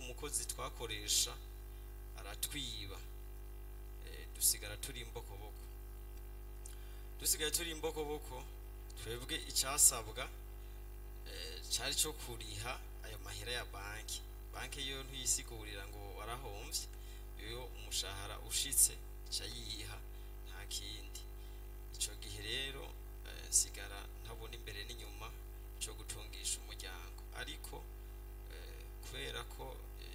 Umukozi twakoresha aratwiba, dusigara turi imbokoboko. Dusigaye turi imbokoboko, twebwe icyasabwa cyari cyo kuriha ayo mahera ya banki. Banki yo ntuyisigurira ngo warahomvye, iyo umushahara ushitse ica yiha, nta kindi. Ico gihe rero nsigara ntabona imbere n'inyuma cyo gutungisha umuryango. Ariko kubera ko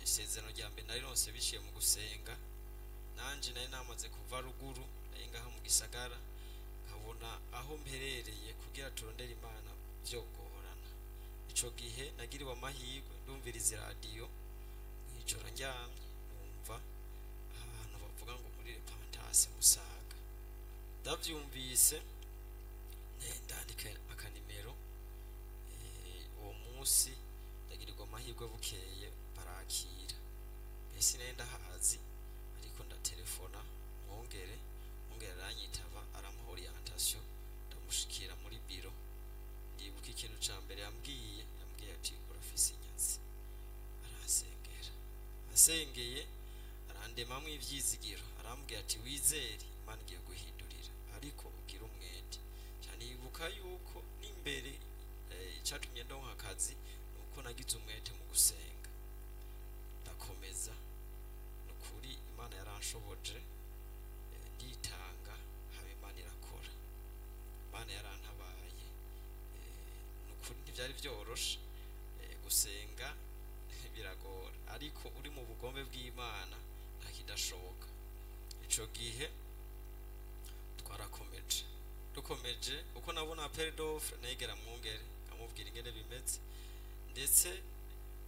isezerano rya mbere narironse biciye mu gusenga, nanje nari namaze kuva ruguru, nari ngaha mu gisagara, nkabona aho mperereye kugira turondere Imana vyogorana. Ico gihe nagiriwe amahirwe, ndumviriza iradiyo mw'ijoro ndyamye, numva ahantu bavuga ngo muri Repentance Musaga. Ndavyumvise, ndandika akanimero. Uwo munsi ndagirirwa amahirwe, bukeye barakira. Mbese nari ndahazi, ariko ndatelefona Mwongere, Mwongere aranyitaba, arampa orientation, ndamushikira muri biro. Ndibuka ikintu ca mbere yambwiye, yambwiye ati: "Urafise inyazi." Aransengera, asengeye arandemamwo ivyizigiro, arambwira ati: "Wizere, Imana igiye guhindurira, ariko ugire umwete cyane." Yibuka yuko n'imbere icatumye ndonka akazi nuko nagize umwete mu gusenga, ndakomeza. Nukuri Imana yaranshoboje, nditanga, haba Imana irakora, Imana yarantabaye. Nukuri ntivyari vyoroshe, gusenga biragora, ariko uri mu bugombe bw'Imana nta kidashoboka. Ico gihe twarakomeje, dukomeje uko nabona appel d'offre, negera Mwungere nkamubwira ingene bimeze. Ndetse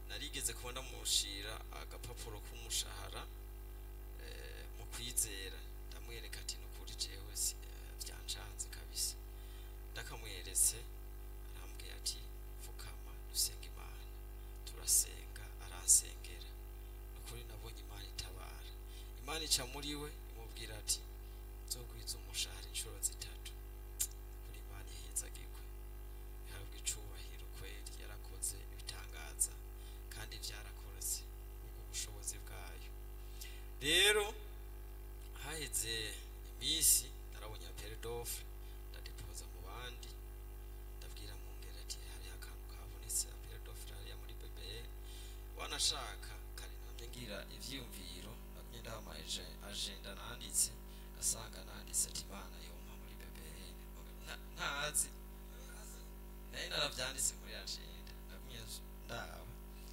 narigeze kuba ndamushira agapapuro k'umushahara, mu kwizera ndamwereka ati: "Nukuri jewe vyancanze kabisa." Ndakamweretse, arambwira ati: "Pfukama dusenga Imana." Turasenga, aransengera. Nukuri nabonye Imana itabara, Imana ica muri we, imubwira ati: "Nzogwiza umushahara inshuro zitatu." Kuri Imana ihezagirwe, ihabwa icubahiro kweri, yarakoze ibitangaza kandi vyarakoretse ubwo bushobozi bwayo. Rero haheze iminsi, narabonye appel d'offre, ndadepoza mu bandi. Ndabwira Mwungere ati: "Hariho akantu kabonetse, appel d'offre hariya muri BBN." Wanashaka kare namye ngira ivyiyumviro, nagumye ndaba agenda nanditse, asanga nanditse ati: "Imana yompa muri BBN." Ntazi nari naravyanditse muri agenda, nagumye ndaba,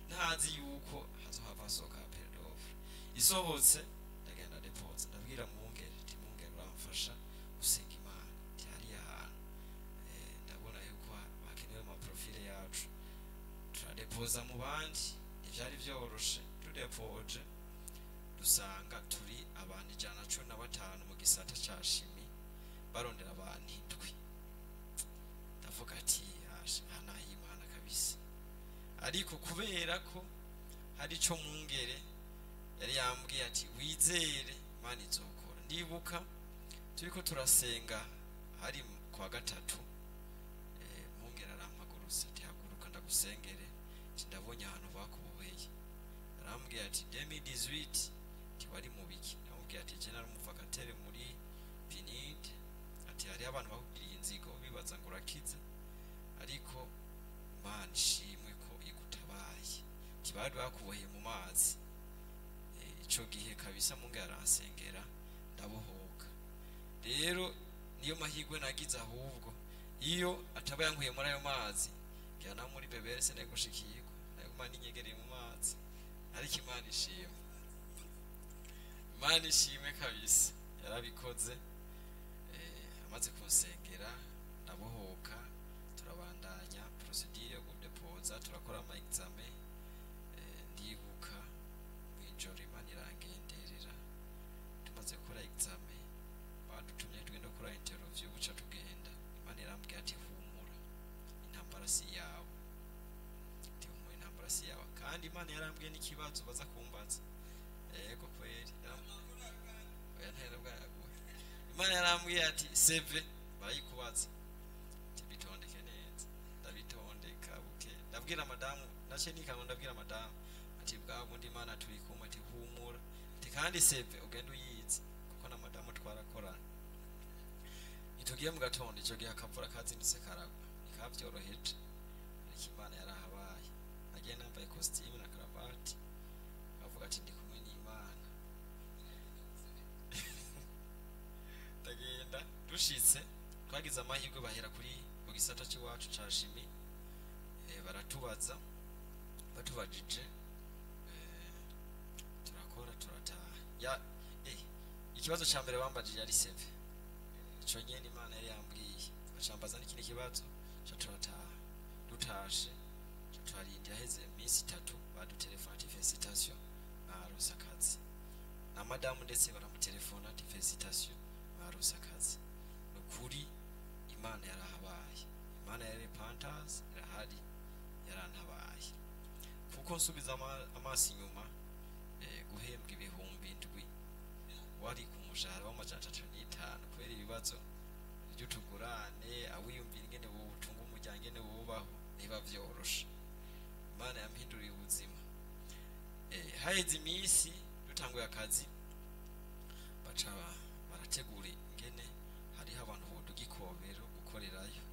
ntazi yuko hazohava hasohoka appel d'offre. Isohotse ndagenda depoza, ndabwira Mwungere ati: "Mwungere, uramfasha gusenga Imana?" Ati: "Hariya hantu ndabona yuko hakenewe ama profil yacu." Turadepoza mu bandi, ntivyari vyoroshe. Tudepoje dusanga turi abantu 115 mu gisata ca chimie, barondera abantu 7. Ndavuga ati: "Hanaho Imana kabisa." Ariko kubera ko hari ico Mwungere yari yambwiye ati: "Wizere, Imana izokora." Ndibuka turiko turasenga, hari kwa gatatu, Mwungere arampagurutsa ati: "Haguruka ndagusengere." Ati: "Ndabonye ahantu bakuboheye." Arambwiye ati: "2018 ati wari mu biki?" Ndamubwiye ati: "Je nari umu vacataire muri PNUD." Ati: "Hariho abantu bakugiriye inzigo, bibaza ngo urakize, ariko Imana ishimwe ko igutabaye." Ati: "Bari bakuboheye mu mazi." Ico gihe kabisa Mungu aransengera, ndabohoka. Rero niyo mahirwe nagize, ahubwo iyo ataba yankuye muri ayo mazi, ngira na muri BBN sinari gushikirwa, naguma ninyegereye mu mazi. Ariko Imana ishimwe, Imana ishimwe kabisa, yarabikoze. Amaze kunsengera ndabohoka, turabandanya procédure yo kudepoza, turakora ama examen. Ndibuka mw'ijoro Imana irangenderera, tumaze gukora examen, badutumye tugenda gukora interview, buca tugenda, Imana irambwira ati: "Humura, intambara si yawe." Ati: "Humura, intambara si yawe." Kandi Imana yarambwiye n'ikibazo baza kumbaza. Yego kweri, oya, ntera bwaguhe. Imana yarambwiye ati: "CV barayikubaza." Ati: "Bitondeke neza." Ndabitondeka buke, ndabwira madamu, nace nikanga, ndabwira madamu ati: "Bwa bundi Imana Kandi CV ugenda uyizi kuko na madamu twarakorana. Ntitugiye mu gatondo, ico gihe akavura kazindutse karagwa, nikavyoroheje, ariko Imana yarahabaye. Nagiye nambaye costume na karavati, avuga ati ndi kumwe n'Imana. Ndagenda, dushitse twagize amahirwe bahera kuri ku gisata cy'iwacu ca chimie, baratubaza, batubajije, turakora turataha. Ya ikibazo ca mbere bambajije yari CV, ico nyene Imana yari yambwiye. Bacambaza n'ikindi kibazo, ca turataha. Dutashe ca turarindira, haheze iminsi 3 badutelefona ati félicitation, baronse akazi. Na madamu ndetse baramutelefona ati félicitation, baronse akazi. Nukuri Imana yarahabaye, Imana ya Repentance irahari, yarantabaye. Kuko nsubiza amaso inyuma, guhembwa 7,000 wari ku mushahara w'305 kubera ibibazo by'utugurane, awiyumvira ingene wotunga umuryango, ingene wubaho, niba vyoroshe. Imana yampinduriye ubuzima. Haheze iminsi dutanguye akazi, baca barategura ingene hariho abantu boduga ikobero gukorerayo.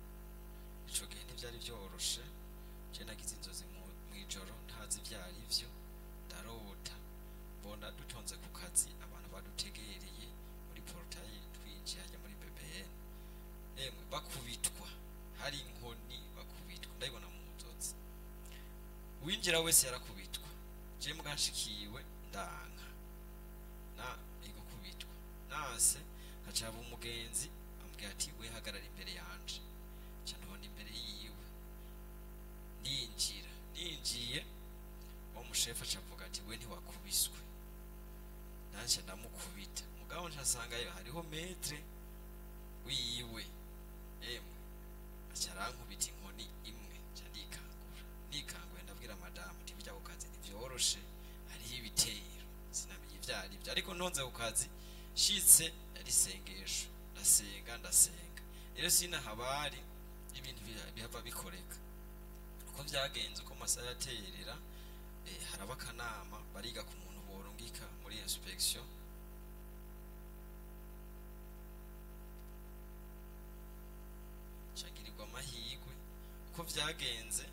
Ico gihe ntivyari vyoroshe, je nagize inzozi mw'ijoro ntazi ivyari vyo, ndarota mbona dutonze ku kazi, abantu badutegereye muri portail twinjiye hajya muri BBN, emwe bakubitwa, hari inkoni bakubitwa, ndabibona mu nzozi. Uwinjira wese yarakubitwa, je muganshikiwe ndanka na igukubitwa, nase hacaba umugenzi ambwira ati we hagarara imbere yanje, ca ndabona imbere yiwe, ninjira, ninjiye wa mushefa acavuga ati we ntiwakubiswe, nanje ndamukubita. Mugabo ncasangayo hariho maître wiwe, emwe aca arankubita inkoni imwe, nca ndikangura. Nikanguye ndabwira madamu ati bijya ku kazi ntivyoroshe, hariho ibitero, sinamenye ivyo arivyo, ariko ntonze ku kazi nshitse yari isengesho, ndasenga ndasenga. Rero sinahabari ibintu bihava bikoreka. Uko vyagenze, uko amasaha yaterera, haraba akanama, bariga ku muntu borungika muri inspection. Cangirirwa amahirwe, uko vyagenze,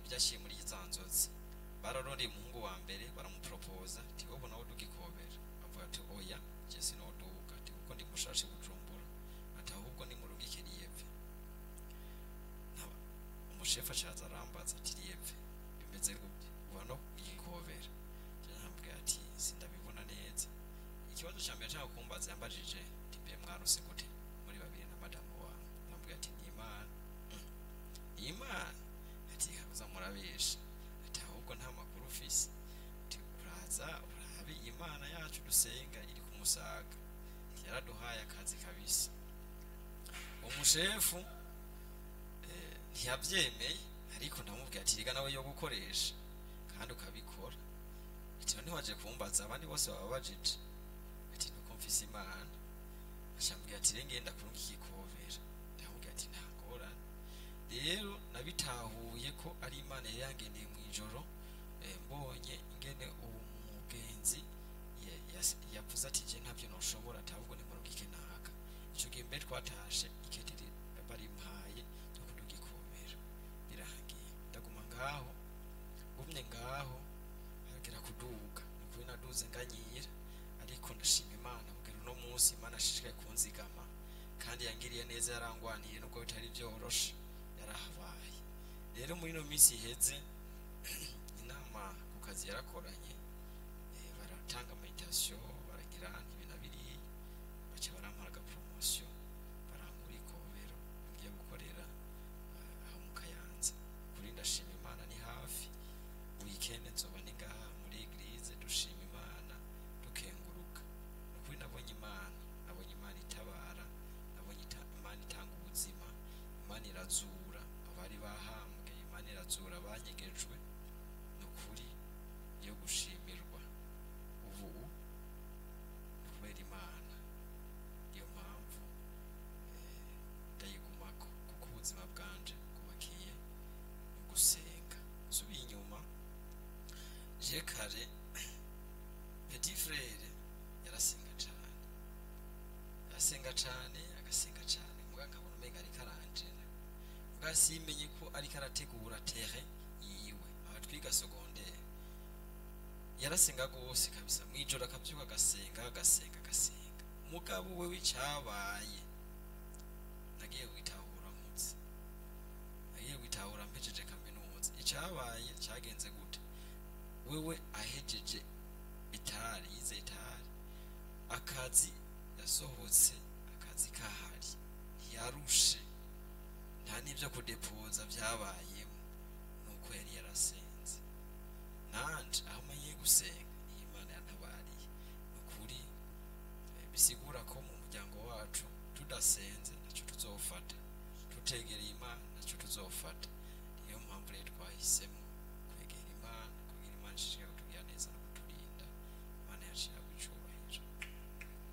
vyashiye muri za nzozi. Bararondeye umuhungu wa mbere baramupropoza ati wowe nawe uduga ikobera, avuga ati oya je sinoduga, ati kuko ndi mushashe Bujumbura, ati ahubwo nimurungike Lieve. Umushefu acaza arambaza ati Lieve bimeze gute uba no ikobera? Je namubwira ati sindabibona neza. Ikibazo ca mbere nshaka kumbaza yambajije ati mbe mwarose gute muri babiri na madamu wawe? Ndamubwira ati ni Imana. Ni Imana? Ati kabuza murabesha, ati ahubwo nta makuru ufise, ati uraza urabe Imana yacu dusenga iri ku Musaga, yaraduhaye akazi kabisa. Umushefu ntiyavyemeye, ariko ndamubwira ati riga nawe yo gukoresha kandi ukabikora. Ati ntiwaje kumbaza abandi bose baba bajije, ati nuko mfise Imana. Acambwira ati rengenda kurunga ikikobera, ndamubwira ati nta ngorane. Rero nabitahuye ko ari Imana yari yangendeye mw'ijoro, mbonye ingene umugenzi yavuze ati je ntavyo noshobora, ati ahubwo nimurungike naka. Ico gihe mbe twatashe ikete barimpaye ryo kuduga ikobera, birangiye ndaguma ngaho, ngumye ngaho hagera kuduga, nukuri naduze nganyira, ariko ndashima Imana kugira uno munsi Imana ashishikaye kunzigama kandi yangiriye neza, yarangwaniye nubwo bitari vyoroshe, yarahabaye. Rero muri ino minsi iheze inama ku kazi yarakoranye, baratanga meditation, baragira ibi na biriya, baca barampara aga promotion, barankura ikobero ngiye gukorera aho mu Kayanza. Kuri ndashima Imana ni hafi, weekend nzoba ni ngaha muri église dushima Imana dukenguruka. Nukuri nabonye Imana, nabonye Imana itabara, nabonye Imana itanga ubuzima, Imana irazura abari bahambwe, Imana irazura abanyegejwe. Nukuri yo gushimirwa ubu ni kubera Imana. Niyo mpamvu ndayigumako, kuko ubuzima bwanje bwubakiye mu gusenga. Nsubiye inyuma je kare Petit frère yarasenga cane, arasenga cane, agasenga cane, muga nkabona umenga ariko aranjena, muga simenye ko ariko arategura terrain yiwe. Aha twiga secondaire, yarasenga gose kabisa, mwijoro akavyuka agasenga, agasenga, agasenga. Mugabo we w'icabaye nagiye kwitahura nkuze, nagiye kwitahura mpejeje kaminuza. Icabaye cagenze gute? Wewe ahejeje itari yize itari, akazi yasohotse, akazi kahari, ntiyarushe, nta n'ibyo kudepoza byabayemo, nuko yari yarasenze. Nanje aho menye gusenga niyo Imana yantabariye. Ni ukuri, bisigura ko mu muryango wacu tudasenze ntacyo tuzofata, tutegereye Imana ntacyo tuzofata. Niyo mpamvu rero twahisemo